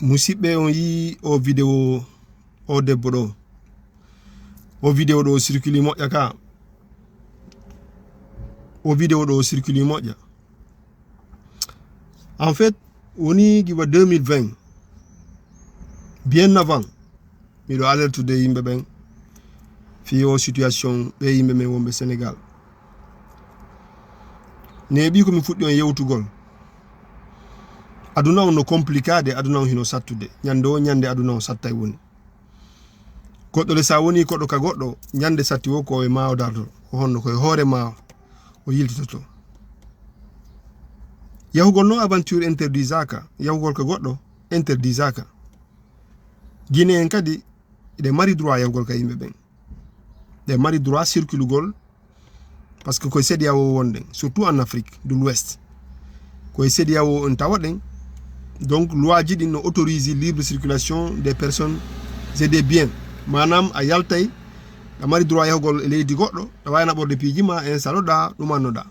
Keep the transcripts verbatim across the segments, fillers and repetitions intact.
Musidɓe, on yii o vidéo o debbo ɗo. O vidéo ɗo circule moƴƴa ka. O vidéo ɗo circule moƴƴa. En fait, woni giwa deux mille vingt, bien avant, miɗo alertude yimɓe ɓen fii o situation ɓe yimɓe men wonɓe Sénégal. Neeɓi ko mi fuɗɗi on yewtugol. Aduna on no compliqué de, aduna on hino sattude. Ñande o ñande aduna on sattay woni. Goɗɗo le sa woni koɗo ka goɗɗo, ñande satti wo ko e ma o darto, o honno ko e hoore ma o yiltitoto. Yahugol no aventure interdisaka, yahugol ka goɗɗo interdisaka. Guinée en kadi, eɗe mari droit yahugol ka yimɓe ɓen. Ɗe mari droit circulugol, parce que koye CEDEAO wonɗen, surtout en Afrique de l'Ouest. Koye CEDEAO on tawa ɗen. Donc, loi ji ɗin no autorise libre circulation des personnes et des biens. Maanaam, a yaltay, a mari droit yahugol e leydi goɗɗo, a waawi naɓorde piiji ma, instaloɗa, ɗumannoɗa.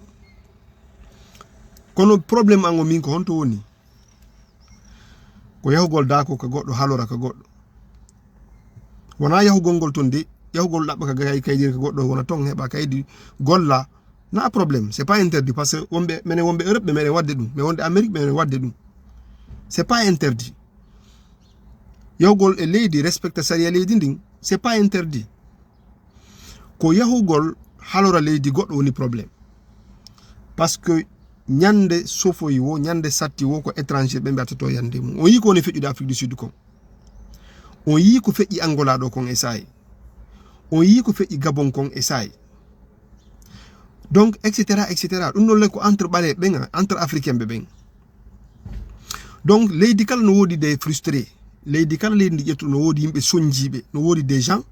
Kono problème an o min ko honto woni? Ko yahugol daako ka goɗɗo, halora ka goɗɗo. Wonaa yahugol ngol ton de, yahugol ɗaɓɓa ka kay-, kaydi ka goɗɗo, wona ton heɓa kaydi, golla, na problème, c'est pas interdit, parce que wonɓe, menen wonɓe Europe, ɓe meɗen waɗde ɗum, mais wonɓe Amérique, ɓe meɗen waɗde ɗum. C'est pas interdit. Yahugol e leydi, respecta sariya leydi ndin, c'est pas interdit. Ko yahugol halora leydi goɗɗo woni problème. Parce que ñande sofoyi wo, ñande satti wo, ko étranger ɓe mbi'ata to yande mum. On yii ko woni feƴƴude Afrique du Sud kon. On yii ko feƴƴi Angola ɗo kon e saayi. On yii ko feƴƴi Gabon kon e saayi. Donc, et cetera, et cetera. Ɗum ɗon le ko entre ɓaleeɓe ɓen, entre africain ɓe ɓen. Donc, leydi kala no woodi des frustrés. Leydi kala leydi ndi ƴettu no woodi yimɓe sonjiiɓe, no woodi des gens.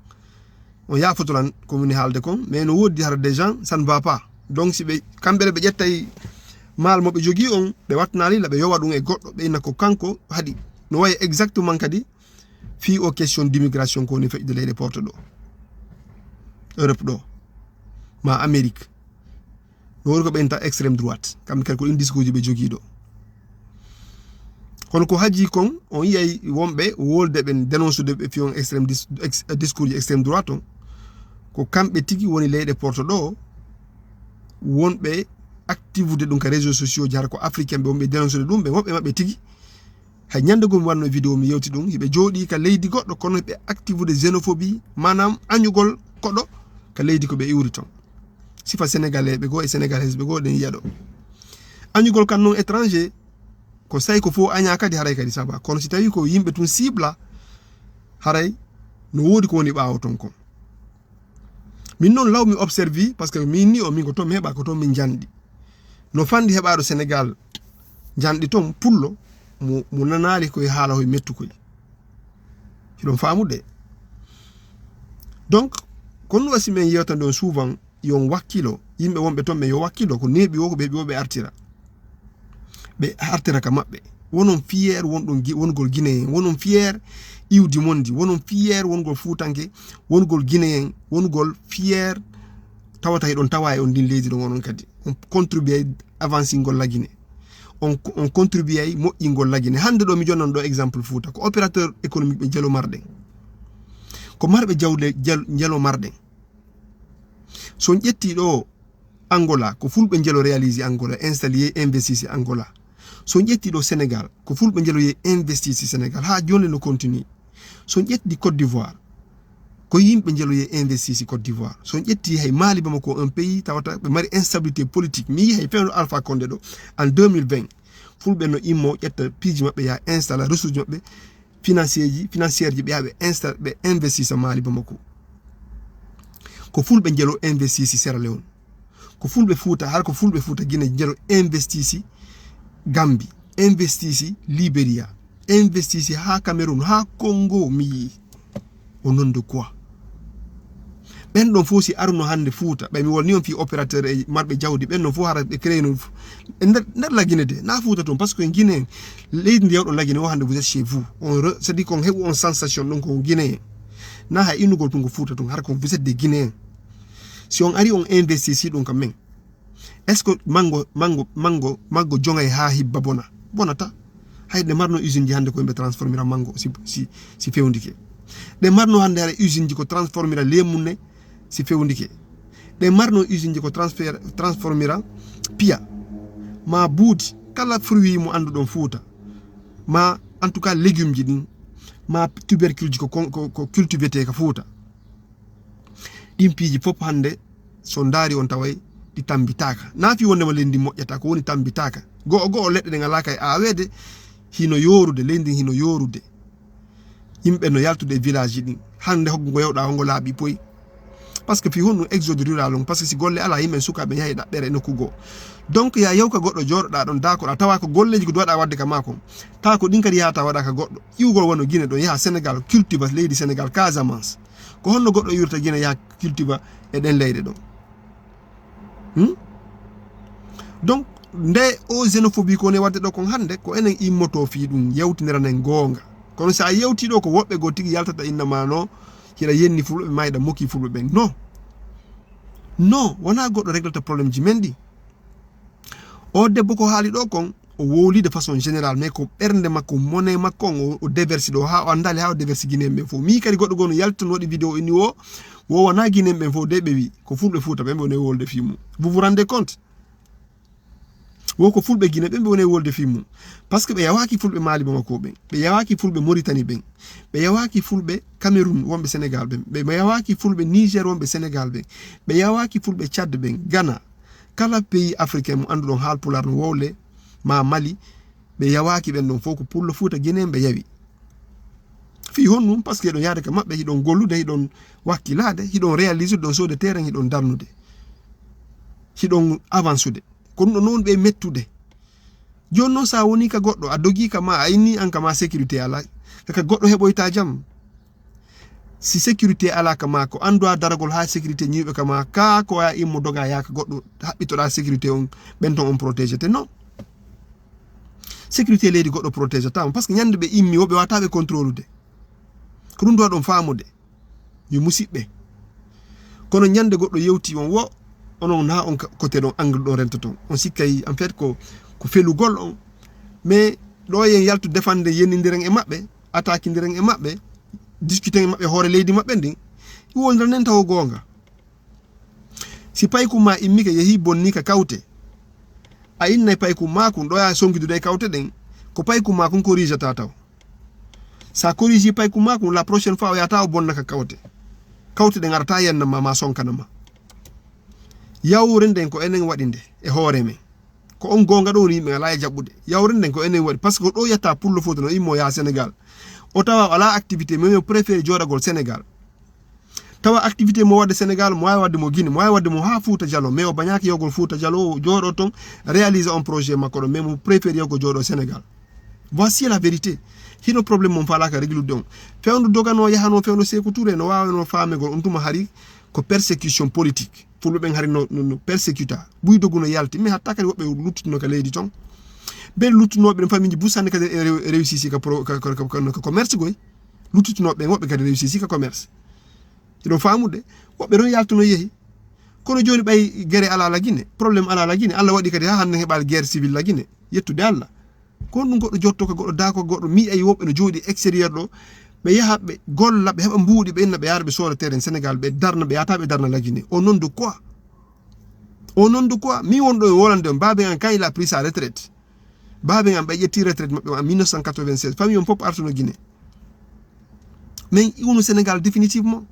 On yaafoto lan ko woni haalde kon, mais no woodi hara des gens, ça ne va pas. Donc, si ɓe, kamɓe le ɓe ƴettay maal mo ɓe jogii on, ɓe wattanaali la, ɓe yowa ɗum e goɗɗo, ɓe inna ko kanko haɗi. No wayi exactement kadi fii o question d'immigration ko woni feƴƴude leyɗe porto ɗo. Europe ɗo, ma Amérique. No woni ko ɓe inta extrême droite. Kamɓe kadi ko ɗin discours ji ɓe jogii ɗo. Kono ko haji kon, on yiyay wonɓe wolde ɓen dénonce de ɓe fii on extrême dis-, ex-, discours ji extrême droite on. Ko kamɓe tigi woni leyɗe porto ɗo, wonɓe activude ɗum ka réseaux sociaux ji, hara ko africain ɓe wonɓe dénonce de ɗum, ɓe woɓɓe maɓɓe tigi. Hay ñande goo mi wanno vidéo mi yewti ɗum, hiɓe jooɗii ka leydi goɗɗo, kono hiɓe activude xénophobie, maanaam añugol koɗo ka leydi ko ɓe iwri ton. Sifa sénégalais ɓe goo e sénégalaise ɓe goo ɗen yiya ɗo. Añugol kan non étranger, ko say ko fof aña kadi haray kadi saba. Kono si tawi ko yimɓe tun cible, haray no woodi ko woni ɓaawo ton kon. Min non law mi observe, parce que min ni o min ko ton mi heɓa, ko ton min janɗi. No fandi heɓaaɗo Sénégal janɗi ton pullo, mo, mo nanaali koye haala hoye mettu koye. Hiɗon faamude. Donc, kono wasi men yewtande on souvent, yo on wakkilo, yimɓe wonɓe ton ɓe yo wakkilo, ko neeɓi wo ko ɓe heɓi wo ɓe artira. Ɓe artira ka maɓɓe. Wonon fier wonɗon Gui-, wongol Guinéen, wonon fier iwdi mon ndi, wonon fier wongol Fuutanke, wongol Guinéen, wongol fier tawata hiɗon tawa e on ndin leydi ɗon onon kadi. On contribué avancingol la Guinée. On, on contribué moƴƴingol la Guinée. Hannde ɗo mi jonnan ɗo exemple Fuuta, ko opérateur économique ɓe jelo marɗen. Ko marɓe jawle jel-, jelo marɗen. So on ƴetti ɗo Angola, ko fulɓe njelo réalisé Angola, installé, investi si Angola. So on ƴetti ɗo Sénégal, ko fulɓe njelo ye investi si Sénégal. Haa jooni no continue. So on ƴetti Côte d'Ivoire, ko yimɓe njelo ye investi si Côte d'Ivoire. So on ƴetti hay Mali Bamako, un pays tawata ɓe mari instabilité politique. Mi yii hay fewndo Alpha Condé ɗo, en deux mille vingt, fulɓe no immo ƴetta piiji maɓɓe, ya installa ressource maɓɓe, financier ji, financière ji, ɓe yaha ɓe insta-, ɓe investisa Mali Bamako. Ko fulɓe njelo investi si Sierra Leone. Ko fulɓe Fuuta, har ko fulɓe Fuuta Guinée njelo investi si Gambie, investi si Liberia, investi si haa Cameroun, haa Congo mi yii. Au nom de quoi? Ɓen ɗon fof si aruno hannde Fuuta, ɓay mi wolni on fii opérateur e marɓe jawdi, ɓen ɗon fof hara ɓe créé no f-, e nder, nder la Guinée de, na Fuuta toon, parce que Guinée, leydi ndi yawɗo la Guinée o hannde vous êtes chez vous. On re-, c'est-à-dire qu'on heɓu on sensation ɗon ko Guinée. Na hay innugol tun ko Fuuta tun, hara ko vous êtes des Guinéens. Si on ari on investi si ɗum kam men. Est-ce que mango, mango, mango, maggo jogay haa hibba bona? Bonata. Hay ɗe marno usine ji hannde ko ɓe transformira mango si, si, si fewndike. Ɗe marno hannde hara usine ji ko transformira lemun ne si fewndike. Ɗe marno usine ji ko transfer-, transformira piya, ma buudi, kala fruit mo annduɗon Fuuta, ma en tout cas légume ji ɗin, ma tubercule ji ko, kon- ko, ko cultivé te ka Fuuta. Ɗin piiji fof hannde so ndaari on taway ɗi tambitaaka. Na fi wondema leydi ndi moƴƴata, ko woni tambitaaka. Go'o go'o leɗɗe ɗen alaa kay aaweede, hino yoorude, leydi ndin hino yoorude. Yimɓe no yaltude e village ji ɗin. Hannde hoggo ngo yewɗa hongo laaɓi poy. Parce que fi honno exode rural on, parce que si golle alaa, yimɓe sukaaɓe yahay ɗaɓɓere e nokku goo. Donc ya yew ka goɗɗo jooɗoɗa ɗon dakoɗa, tawa ko golleji ko duwaɗa wadde ka maa kon. Tawa ko ɗin kadi yahata waɗa ka goɗɗo. Iwgol wano Guinée ɗon, yaha Sénégal, cultiva leydi Sénégal, Casamance. Ko honno goɗɗo iwrata Guinée yaha cultiva e ɗen leyɗe ɗon? Hmm? Donc nde o xénophobie ko ne wadde ɗo kon hannde, ko enen immoto fii ɗum, yewtindiranen goonga. Kono si a yewti ɗo, ko woɓɓe goo tigi yaltata innama no hiɗa yenni fulɓe ɓe ma hiɗa moki fulɓe ɓen. Non. Non, wona goɗɗo reglata problème ji men ɗi. O debbo ko haali ɗo kon, o wowli de façon générale, mais ko ɓernde makko, mone makko on, o, o déversi ɗo, ha o anndali, ha o déversi Guinéen ɓen fof. Mi kadi goɗɗo goo no yalti tan waɗi vidéo inni wo, wo wona Guinéen ɓen fof de ɓe wi, ko fulɓe Fuuta ɓen ɓe woni e wolde fii mum. Vous vous rendez compte? Wo ko fulɓe Guinée ɓen ɓe woni e wolde fii mum. Parce que ɓe yawaaki fulɓe Mali Bamako ɓen, ɓe yawaaki fulɓe Mauritanie ɓen, ɓe yawaaki fulɓe Cameroun wonɓe Sénégal ɓen, ɓe yawaaki fulɓe Niger wonɓe Sénégal ɓen, ɓe yawaaki fulɓe Tchad ɓen, Ghana, kala pays africain mo annduɗon haalpulaar no wowle, ma Mali, ɓe yawaaki ɓen ɗon fof ko pullo Fuuta Guinéen ɓe yawi. Fii honɗum? Parce que hiɗon yahde ka maɓɓe, hiɗon gollude, hiɗon wakkilaade, hiɗon réaliser, hiɗon soode terrain, hiɗon darnude, hiɗon avancude. Ko ɗum ɗon non ɓe mettude. Jooni noon, so a wonii ka goɗɗo, a dogii ka ma, a innii an ka ma sécurité alaa, ka goɗɗo heɓoyta jam. Si sécurité alaa ka ma, ko an duwa daragol haa sécurité ñiiɓe ka ma, ka ko a immo doga yaa ka goɗɗo, haɓɓitoɗa sécurité on, ɓen ton on protégé te non. Sécurité leydi goɗɗo protégé tama, parce que ñande ɓe immi, woɓɓe wata ɓe contrôlude. Ko ɗum duwa ɗon faamude. Yo musiɓɓe. Kono ñande goɗɗo yewti on wo, onon na on ka-, côté ɗon, angle ɗon rentoton. On sikkay, en fait, ko, ko felugol on. Mais ɗo yen yaltu defande yenindiren e maɓɓe, attaquindiren e maɓɓe, discuten e maɓɓe hoore leydi maɓɓe ndin. Iwondiral nen tawo goonga. Si paykum ma immike yehi bonni ka kawte, a innay paykum ma kun, ɗo ya songidude e kawte ɗen, ko paykum ma kun korijata taw. Sa koriji paykum ma kun, la prochaine fois o yata o bonna ka kawte. Kawte ɗen arata yenna ma, ma sonkana ma. Yawre nden ko enen waɗi nde e hoore men. Ko on goonga ɗo woni yimɓe alaa e jaɓɓude. Yawre nden ko enen waɗi, parce que ko ɗo yetta pullo Fuuta no immo yaa Sénégal. O tawa o alaa activité, mais o préféré jooɗagol Sénégal. Tawa activité mo waɗde Sénégal, mo waawi waɗde mo Guinée, mo waawi waɗde mo haa Fuuta Jaloo, mais o bañaaki yahgol Fuuta Jaloo, o jooɗo ton, réaliser on projet makko ɗon, mais mo préféré yahgo jooɗo Sénégal. Voici la vérité. Hino problème mon faalaaka réglude on. Fewndo dogano, yahano fewndo Sékou Touré, no waawano faamegol on tuma hari ko persécution politique. Fulɓe ɓen hari no, no, no persécuta. Buy dogu no yalti, mais hatta kadi woɓɓe luttitino ka leydi ton. Ɓen luttunooɓe ɗen famille ji busani kadi e rew-, réussir si ka pro-, ka, ka, ka, ka, ka commerce goy. Luttitinooɓe ɓen woɓɓe kadi réussir si ka commerce. Hiɗon faamude? Woɓɓe ɗon yaltuno yehi. Kono jooni ɓay gere alaa la Guinée, problème alaa la Guinée. Allah waɗi kadi haa hannde heɓaali guerre civile la Guinée. Yettude Allah. Ko honɗum goɗɗo jotto ka goɗɗo daako goɗɗo mi ay woɓɓe no jooɗi extérieur ɗo. Ɓe yaha ɓe golla, ɓe heɓa mbuuɗi, ɓe inna ɓe yaara ɓe sooda terrain Sénégal, ɓe darna, ɓe yata ɓe darna la Guinée. Au nom de quoi? Au nom de quoi? Mi wonɗo e wolande on, baaben an quand il a pris sa retraite. Baaben an ɓe ƴetti retraite maɓɓe en mille neuf cent quatre-vingt-seize. Famille on fof artuno Guinée. Min iwno Sénégal définitivement.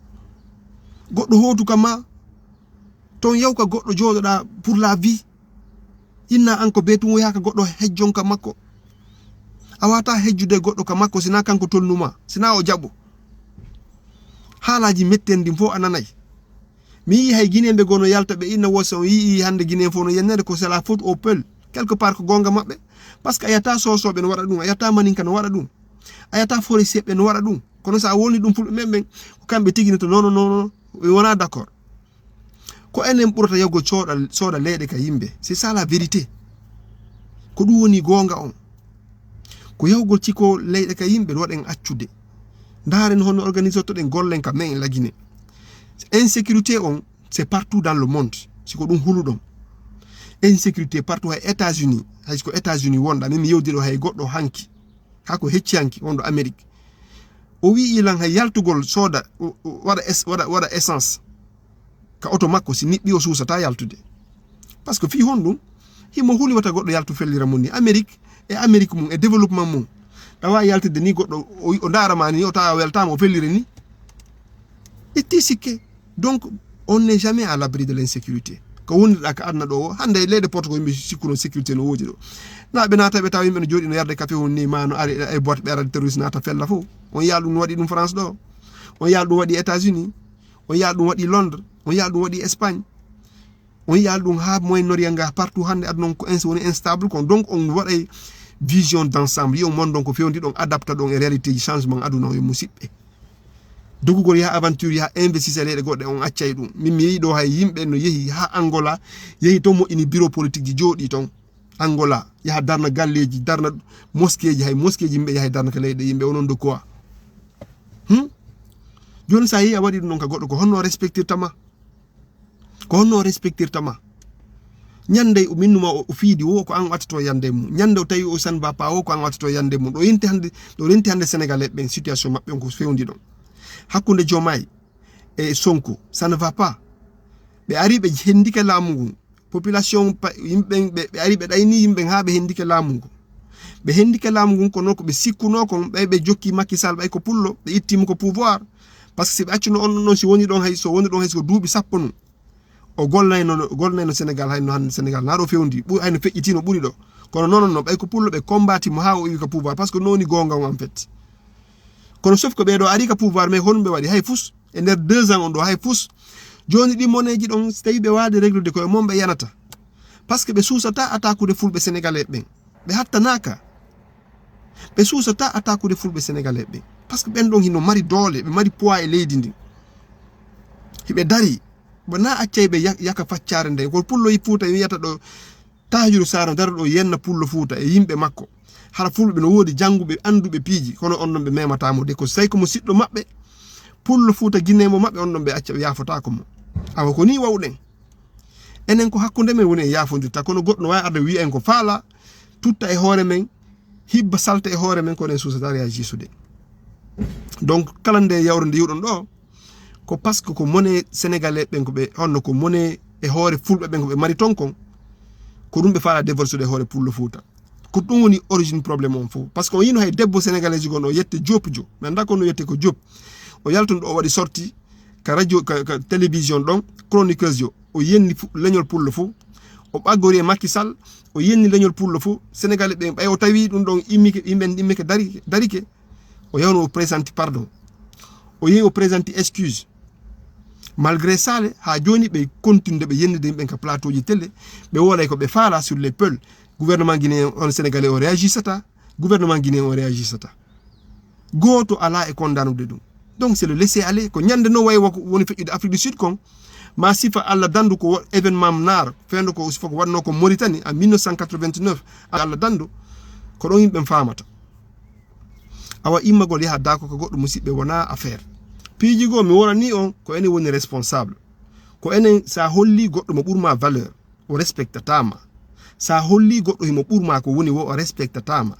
Goɗɗo hootu ka ma, ton yaw ka goɗɗo jooɗoɗa pour la vie. Inna an ko beetum o yaha ka goɗɗo hejjon ka makko. A wata hejjude goɗɗo ka makko sina kanko tolnuma, sina o jaɓo. Haalaji metten ɗin fof a nanay. Mi yii hay Guinéen ɓe gono yalta ɓe inna wo so on yii hannde Guinéen fof no yennede ko c'est la faute au peuple. Quelque part ko goonga maɓɓe. Parce que a yata Soosooɓe no waɗa ɗum, a yata Maninka no waɗa ɗum, a yata Forestier ɓe no waɗa ɗum. Kono so a woni ɗum Fulɓe men ɓen, ko kamɓe tigi no to non, non, non, non, ɓe wona d'accord. Ko enen ɓurata yahgo cooɗa, sooda leyɗe ka yimɓe. C'est ça la vérité. Ko ɗum woni goonga on. Ko yahgol ciko leyɗe ka yimɓe ɗo waɗen accude. Ndaaren honno organisotoɗen gollen ka men la Guinée. Insécurité on, c'est partout dans le monde. Siko ɗum huluɗon. Insécurité partout, hay États-Unis, hay ko États-Unis wonɗa, min mi yewdiro hay goɗɗo hanki. Haa ko hecci hanki, wonɗo Amérique. O wi'i lan hay yaltugol sooda, o, o waɗa es-, waɗa, waɗa essence ka oto makko, si niɓɓi o suusata yaltude. Parce que fii honɗum, himo huli wata goɗɗo yaltu fellira mum ni. Amérique, e Amérique mum, e développement mum. Ɗa waawi yaltude ni goɗɗo, o, o ndaara ma ni, o tawa weltaama, o fellire ni. Itti sikke. Donc, on n'est jamais à l'abri de l'insécurité. Ko wonirɗa ka aduna ɗo o, hannde leyɗe Portugal yimɓe sikkuno sécurité no woodi ɗo. Na ɓe naata ɓe tawa yimɓe no jooɗi no yarde kafe on ni ma no ari e boîte ɓe arade terroriste naata fella fof. On yaal ɗum no waɗi ɗum France ɗo. On yaal ɗum waɗi États-Unis. On yaal ɗum waɗi Londres. On yaal ɗum waɗi Espagne. On yaal ɗum haa Moyen-Orient nga partout hannde aduna on ko ins-, woni instable kon. Donc on waɗay vision d'ensemble. Yo mon donc fewndi ɗon adapta ɗon e réalité ji changement aduna o yo musiɓɓe. Dogugol yaha aventure, yaha investisse e leyɗe goɗɗe, on accay ɗum. Min mi yehi ɗo hay yimɓe no yehi haa Angola, yehi ton moƴƴini bureau politique ji jooɗi ton. Angola, yaha darna galleji, darna mosqueji, hay mosqueji yimɓe yahay darna ka leyɗe yimɓe, onon de quoi? Hmm? Jooni sa yehi a waɗi ɗum ɗon ka goɗɗo, ko honno o respectirta ma? Ko honno o respectirta ma? Ñande o minnuma o, o fiidi wo ko an wattato yande mum. Ñande o tawi o san va pas wo ko an wattato yande mum. Ɗo yinti hannde, ɗo renti hannde Sénégalais ɓen situation maɓɓe on ko fewndi ɗon. Hakkunde Diomaye e Sonko, ça ne va pas. Ɓe ari ɓe hendike laamu ngun. Population pa-, yimɓe ɓen, ɓe, ɓe ari ɓe ɗayni yimɓe ɓen haa ɓe hendike laamu ngun. Ɓe hendike laamu ngun kono ko ɓe sikkuno kon, ɓay ɓe jokki Macky Sall, ɓay ko pullo, ɓe itti mo ko pouvoir. Parce que si ɓe accuno on ɗon, si woni ɗon hay, so woni ɗon hay so ko duuɓi sappo nun. O golnayno, o golnayno Sénégal, hay no hannde Sénégal, na ɗo fewndi, ɓuri, hay no feƴƴitino ɓuri ɗo. Kono non, non, ɓay ko pullo ɓe combattit mo haa o iwi ka pouvoir, parce que non woni goonga on en fait. Kono sauf que ɓee ɗo ari ka pouvoir, mais honum ɓe waɗi? Hay fus, e nder deux ans on ɗo, hay fus. Jooni ɗi moneeji ɗon, so tawi ɓe waade réglude koye mon, ɓe yanata. Parce que ɓe suusata attaquude fulɓe sénégalais ɓen. Ɓe hattanaaka. Ɓe suusata attaquude fulɓe sénégalais ɓen. Parce que ɓen ɗon hino mari doole, ɓe mari poids e leydi ndin. Hiɓe dari, wona accay ɓe ya-, yaka faccaare nden. Ko pullo yi Fuuta wiyata ɗo, Tahirou Sarr no dara ɗo yenna pullo Fuuta e yimɓe makko. Hara fulɓe no woodi jannguɓe, annduɓe piiji, kono on ɗon ɓe memata mo de. Ko so tawi ko mo siɗɗo maɓɓe, pullo Fuuta Guinée mo maɓɓe, on ɗon ɓe acca, ɓe yaafotaako mo. Awa ko ni wawɗen. Enen ko hakkunde men woni en yaafondirta, kono goɗɗo no waawi arde wi'a en ko faala, tutta e hoore men, hibba salte e hoore men, kono en suusata réagisude. Donc, kala nde yawre nde yi'uɗon ɗo, ko parce que ko mone sénégalais ɓen ko ɓe, honno ko mone e hoore fulɓe ɓen ko ɓe mari ton kon, ko ɗum ɓe faala déversude e hoore pullo Fuuta. Ko ɗum woni origine problème on fof. Parce que o yino hay debbo sénégalais gon o yette Diop jo. Mi annda ko no yette ko Diop. O yaltun ɗo o waɗi sorti ka radio, ka, ka télévision ɗon, chroniqueuse yo. O yenni fu-, leñol pullo fof. O ɓaggori e Macky Sall, o yenni leñol pullo fof. Sénégalais ɓen, ɓay o tawi ɗum ɗon immike, yimɓe immike dari, darike. O yawno o présenti pardon. O yehi o présenti excuse. Malgré ça, le, haa jooni ɓe continue ɓe yennude yimɓe ka plateau ji télé. Ɓe wolay ko ɓe faala sur les peuls. Gouvernement guinéen on sénégalais o réagissata. Gouvernement guinéen o réagissata. Gooto alaa e kondanude ɗum. Donc, c'est le laisser aller. Ko ñande no wayi wa-, woni feƴƴude Afrique du Sud kon, ma sifa Allah dandu ko wa-, événement naar, fendo ko sifa ko waɗno ko Mauritanie en mille neuf cent quatre-vingt-neuf, Allah dandu, ko ɗon yimɓe faamata. Awa immagol yaha daako ko goɗɗo musiɓɓe wona affaire. Piiji goo mi worani on ko enen woni responsable. Ko enen sa holli goɗɗo mo ɓurma valeur, o respectata ma. Sa holli goɗɗo himo ɓurma ko woni wo, o respectata ma.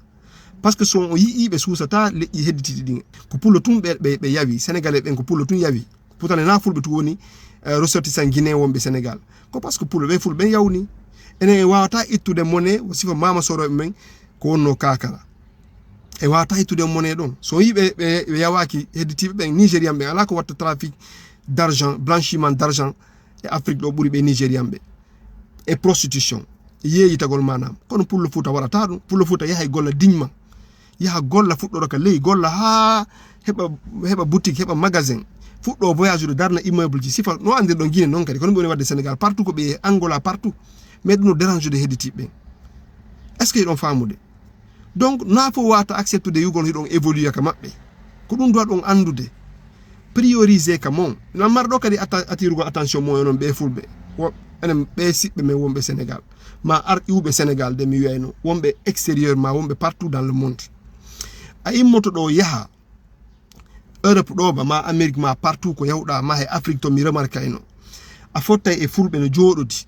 Parce que so o yi'i ɓe suusata leƴƴi hedditiɗi ɗin. Ko pullo tun ɓe, ɓe, ɓe yawi. Sénégalais ɓen ko pullo tun yawi. Pourtant na fulɓe tun woni, eh, ressortissant guinéen wonɓe Sénégal. Ko parce que pullo ɓe fulɓe ɓen yawni. Enen en wawata ittude mone, o sifa mama soroɓe men ko wonno kakara. E wawata ittude mone ɗon. So yi'i ɓe, ɓe, ɓe yawaaki hedditiiɓe ɓen, Nigérian ɓen, alaa ko watta trafic d'argent, blanchiment d'argent e Afrique ɗo ɓuri ɓe Nigérian ɓe. E prostitution, e yeeyitagol maanaam. Kono pullo Fuuta waɗata ɗum. Pullo Fuuta yahay golla dignement. Yaha golla fuɗɗoro ka ley, golla haa heɓa, heɓa boutique, heɓa magasin. Fuɗɗo voyage ɗo darna immeuble ji sifa. No anndirɗon Guinée non kadi. Kono ɓe woni waɗde Sénégal partout ko ɓe Angola partout. Mais ɗum no dérange de hedditiiɓe ɓen. Est-ce que hiɗon faamude? Donc, na fof wata acceptude yugol hiɗon évoluer ka maɓɓe. Ko ɗum duwa ɗon anndude. Prioriser ka mon. Na marɗo kadi atta-, attirugol attention mo onon ɓe fulɓe. Wo-, enen ɓe siɓɓe men wonɓe Sénégal. Ma ar iwɓe Sénégal de mi wiyayno. Wonɓe extérieur ma wonɓe partout dans le monde. A immoto ɗo yaha. Europe ɗo ba ma Amérique ma partout ko yawɗa ma he Afrique to mi remarkayno. A fottay e fulɓe no jooɗodi.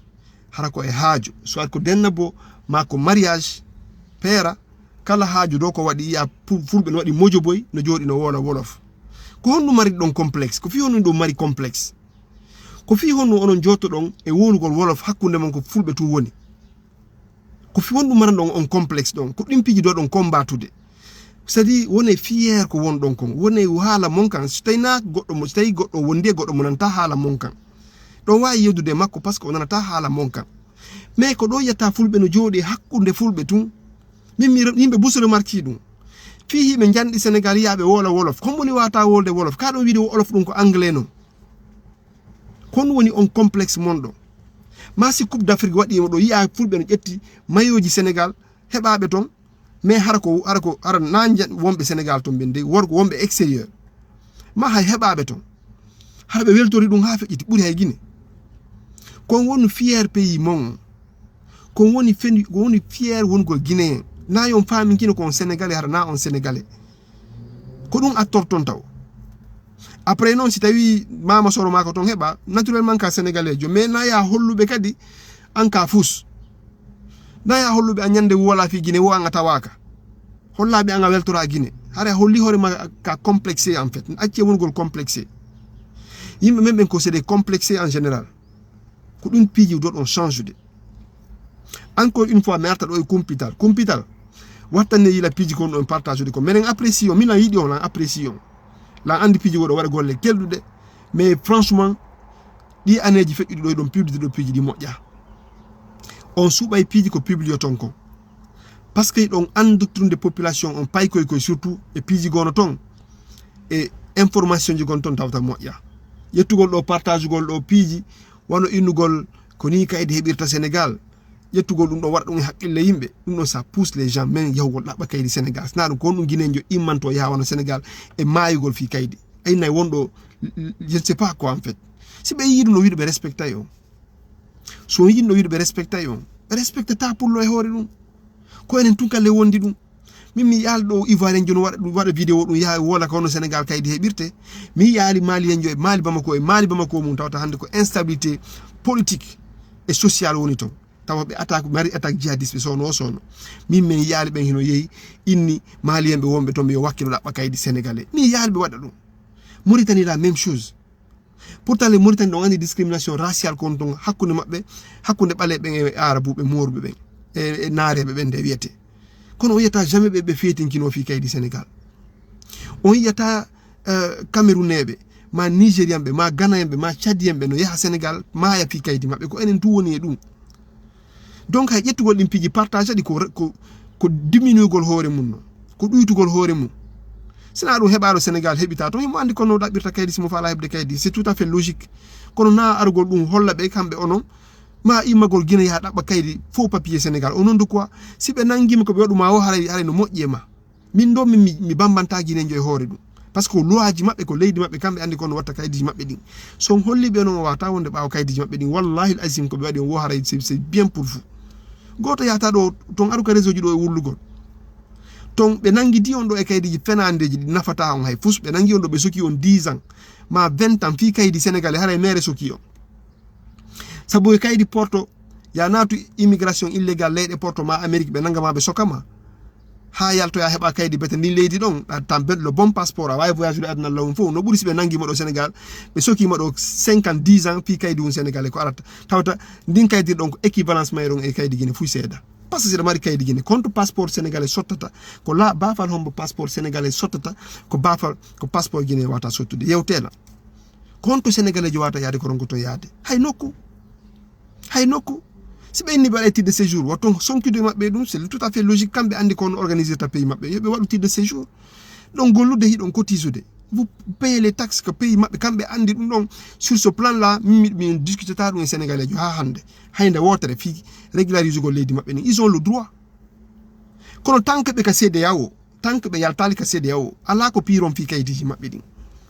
Hara ko e haajo. Soit ko denna bo ma ko mariage. Peera. Kala haaju ɗo ko waɗi, yiya pu-, fulɓe no waɗi mojo boy, no jooɗi no woola wolof. Ko honɗum mari ɗon complexe? Ko fii honɗum ɗum mari complexe? Ko fii honɗum onon jootoɗon e wowlugol wolof hakkunde mon ko fulɓe tun woni? Ko fii honɗum maranɗon on complexe ɗon? Ko ɗin piiji ɗo ɗon combattude. C'est-à-dire, wone fier ko wonɗon kon. Wone haala mon kan. So tawi na goɗɗo mo, so tawi goɗɗo wondi e goɗɗo mo nanata haala mon kan. Ɗon waawi yewdude e makko parce que o nanata haala mon kan. Mais ko ɗo yiyata fulɓe no jooɗi hakkunde fulɓe tun. Min mi re-, yimɓe bus remarque ɗum. Fii hiɓe njanɗi Sénégal yaaɓe woola wolof. Kon woni wata wolde wolof. Ka ɗon wiide wolof ɗum ko anglais non. Kon woni on complexe mon ɗo. Ma si Coupe d'Afrique waɗi mo ɗo yiya fulɓe no ƴetti mayoji Sénégal heɓaɓe ton. Mais hara ko, hara ko, hara na njan-, wonɓe Sénégal ton ɓen dey, worko wonɓe extérieur. Ma hay heɓaɓe ton. Hara ɓe weltori ɗum haa feƴƴiti, ɓuri hay Guinée. Kon woni fier pays mon. Kon woni fendi, ko woni fier wongol Guinéen. Na yon faami kino ko on Sénégalais, hara na on Sénégalais. Ko ɗum attorton taw. Après noon, si tawi mama soro ma ko ton heɓa, naturellement ka Sénégalais jo, mais na ya holluɓe kadi an ka fus. Na ya holluɓe an ñande wala fi Guinée, wo an a tawaka. Hollaɓe an a weltora Guinée. Hara holli hoore ma ka complexé en fait. Acce wongol complexé. Yimɓe men ɓen ko c'est des complexés en général. Ko ɗum piiji ɗo ɗon change de. Encore une fois, mi arta ɗo e kumpital. Kumpital, wattanne yila piiji kon ɗon partage ɗi ko. Menen apprécié on, milan yiɗi on, lan apprécié on. Lan andi piiji woɗo waɗa golle kelɗuɗe. Mais franchement, ɗi aneeji feƴƴuɗi ɗo e ɗon publicité ɗo piiji ɗi moƴƴa. On suɓay piiji ko publié ton kon. Parce que ɗon andutunde population on paykoy koy surtout e piiji gono ton. E information ji gon ton tawta moƴƴa. Ƴettugol ɗo partage gol ɗo piiji, wano innugol ko ni kaydi heɓirta Sénégal. Ƴettugol ɗum ɗo waɗa ɗum e haqqille yimɓe. Ɗum ɗo ça pousse les gens men yahugol ɗaɓɓa kaydi Sénégal. Sina ɗum ko honɗum Guinéen jo immanto yaha wano Sénégal e maayugol fii kaydi. Ay nay wonɗo, je ne sais pas quoi en fait. Si ɓe yii ɗum no wiide ɓe respectay on. So on yiɗno wiide ɓe respectay on. Ɓe respectata pullo e hoore ɗum. Ko enen tun kalle wondi ɗum. Min mi yaali ɗo Ivoirien jono waɗa ɗum, waɗa vidéo ɗum yaha wola ko hono Sénégal kaydi heɓirte. Mi yaali Malien jo e Mali Bamako e Mali Bamako mum tawata hannde ko instabilité politique et sociale woni ton. Tawa ɓe attaque, mari attaque jihadiste ɓe sowno o sowno. Min min yaali ɓen hino yehi inni Malien ɓe wonɓe ton ɓe yo wakkilo ɗaɓɓa kaydi Sénégalais. Mi yaali ɓe waɗa ɗum. Mauritanie la même chose. Pourtant les Mauritanie ɗon andi discrimination raciale kon ton hakkunde maɓɓe, hakkunde ɓaleɓe ɓen e arabuɓe moruɓe ɓen e, e naareɓe ɓen nde wiyete. Kono on yiyata jamais ɓe, ɓe feetinkino fii kaydi Sénégal. On yiyata, euh, Camerounais ɓe, ma Nigérian ɓe, ma Ghanéen ɓe, ma Tchadien ɓe no yaha Sénégal maaya fii kaydi maɓɓe. Ko enen tu woni e ɗum. Donc hay ƴettugol ɗin piiji partage ɗi ko, ko, ko diminuegol hoore mum non, ko ɗuytugol hoore mum. Sina ɗum heɓaɗo Sénégal heɓita ton, himo andi kono ɗaɓɓirta kaydi simo faala heɓde kaydi, c'est tout à fait logique. Kono na arugol ɗum holla ɓe kamɓe onon, ma immagol Guinée yaha ɗaɓɓa kaydi faux papier Sénégal. Au nom de quoi? Si ɓe nangima ko ɓe waɗuma o haray, haray no moƴƴi e ma. Min ɗo min mi, mi bambanta Guinéen jo e hoore ɗum. Parce que loi ji maɓɓe ko leydi maɓɓe kamɓe andi kono watta kaydiji maɓɓe ɗin. So on holli ɓe noon o wata wonde ɓaawo kaydiji maɓɓe ɗin. Wallahi al azim ko ɓe waɗi on wo haray c'est, c'est bien pour vous. Goto yahata ɗo ton aru ka réseau ji ɗo e wullugol. Ton ɓe nangi di on ɗo e kaydiji fenandeji ɗi nafata on hay fus. Ɓe nangi on ɗo ɓe soki on dix ans. Ma vingt ans fii kaydi Sénégalais haray mere soki on. Sabu e kaydi porto, ya naatu immigration illégale leyɗe porto ma Amérique ɓe nanga ma ɓe soka ma. Ha yaltoya heɓa kaydi bete ndin leydi ɗon, a tan bet le bon passeport, a wawi voyage ɗo aduna lawum fof. No ɓuri si ɓe nangi mo ɗo Sénégal, ɓe soki mo ɗo cinquante, dix ans, fii kaydi un Sénégalais ko arata. Tawta ndin kaydi ɗon ko équivalence may ɗon e kaydi Guinée fuy seeda. Parce que si ɗa mari kaydi Guinée, compte passeport sénégalais sottata, ko la bafal hombo passeport sénégalais sottata, ko bafal, ko passeport Guinée wata sottude. Yewtela. Ko honto Sénégalais jo wata yaade ko ronkoto yaade? Hay nokku. Hay nokku. Si ɓe inni ɓe waɗa titre de séjour, wato sonkude maɓɓe ɗum, c'est tout à fait logique. Kamɓe andi ko on organisirta pays maɓɓe. Yo ɓe waɗu titre de séjour. Ɗon gollude, hiɗon cotiser. Vous payez les taxes que pays maɓɓe, kamɓe andi ɗum ɗon. Sur ce plan là, min, min discutata ɗum e Sénégalais jo ha hande. Hay nde wotere fi régularisugol leydi maɓɓe ni. Ils ont le droit. Kono tant que ɓe ka CEDEAO, tant que ɓe yaltali ka CEDEAO, ala ko piron fi kaydiji maɓɓe ɗin.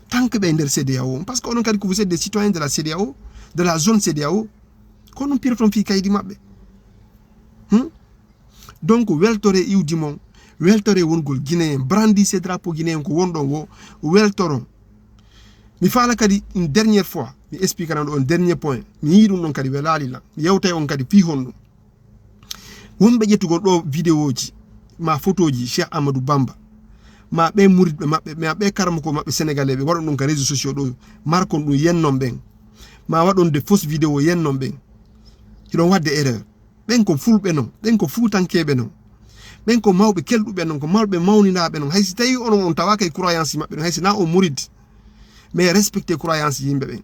Tant que ɓe e nder CEDEAO, parce que onon kadi ko vous êtes des citoyens de la CEDEAO, de la zone CEDEAO, ko ɗum piroton fi kaydi maɓɓe. Hmm? Donc, weltore iwdi mon, weltore wongol Guinéen, brandissez drapeau guinéen ko wonɗon wo, weltoron. Mi faala kadi une dernière fois, mi expliquera ɗo un dernier point. Mi yii ɗum ɗon kadi welali lan. Mi yewtay on kadi fi honɗum. Wonɓe ƴettugol ɗo vidéo ji, ma photoji Cheikh Amadou Bamba, ma ɓe muridɓe maɓɓe, ma ɓe karamoko maɓɓe sénégalais ɓe waɗon ɗum ka réseaux sociaux ɗo, markon ɗum yennon ɓen, ma waɗon de fausse vidéo yennon ɓen. Hiɗon wadde erreur. Ɓen ko fulɓe non, ɓen ko fuutankeeɓe non, ɓen ko mawɓe kelɗuɓe non, ko mawɓe mawninaaɓe non. Hay si tawi onon on tawaaka e croyance maɓɓe ɗon, hay si na on murid, mais respecté croyance yimɓe ɓen,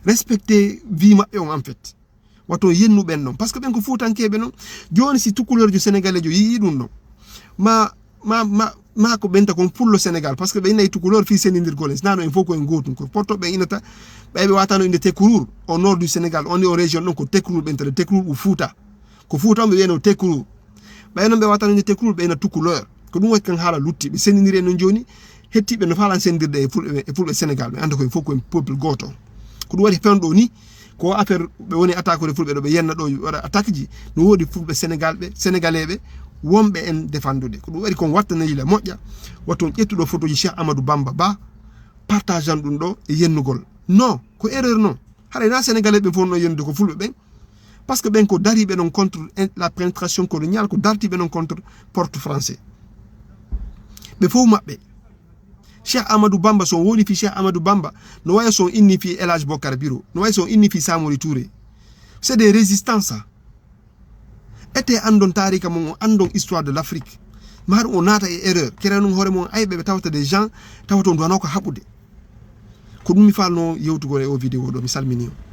respecté vie maɓɓe on en fait. Wato yennu ɓen non, parce que ɓen ko fuutankeeɓe non. Jooni si tukuleerjo sénégaleejo yii ɗum non, ma ma ma ma ko ɓenta kon pullo Sénégal, parce que ɓe inna e tukulor fii sendindirgol en, sinano en fof ko en gootum. Ko porto ɓe innata, ɓay ɓe watano inde Tekruur au nord du Sénégal, on o région ɗon ko Tekruur ɓe intata, Tekruur ou Fuuta. Ko Fuuta on ɓe wiyano Tekruur. Ɓay noon ɓe watano inde Tekruur ɓe ina tukulor. Ko ɗum waɗi kan haala lutti ɓe sendindiri en noon jooni. Hettiɓe no faalan sendirde e fulɓe e fulɓe Sénégal ɓe anda ko en fof ko en peuple gooto. Ko ɗum waɗi fewndo ɗo ni, ko affaire ɓe woni attaque de fulɓe ɗo ɓe yenna ɗo waɗa attaque ji. No woodi fulɓe Sénégal ɓe, sénégalais ɓe wonɓe en défendude. Ko ɗum waɗi kon wattana yila moƴƴa. Waton ƴettuɗo photo ji Cheikh Amadou Bamba Ba, partagean ɗum ɗo e yennugol. Non, ko erreur non. Haray na sénégalais ɓe fof no yennude ko fulɓe ɓen. Parce que ɓen ko dariɓe non contre la pénétration coloniale, ko dartiɓe non contre porte français. Ɓe fof maɓɓe. Cheikh Amadou Bamba, so on woni fi Cheikh Amadou Bamba, no wayi so on inni fi El Hadj Bokar Biro, no wayi so on inni fi Samori Touré. C'est des résistants ça. Ete andon taarika mon, on andon histoire de l'Afrique. Maɗum o naata e erreur, kere non hoore mon ayɓe ɓe tawata des gens tawata on duwano ko haɓude. Ko ɗum mi falno yewtugol e o vidéo ɗo, mi salmini on.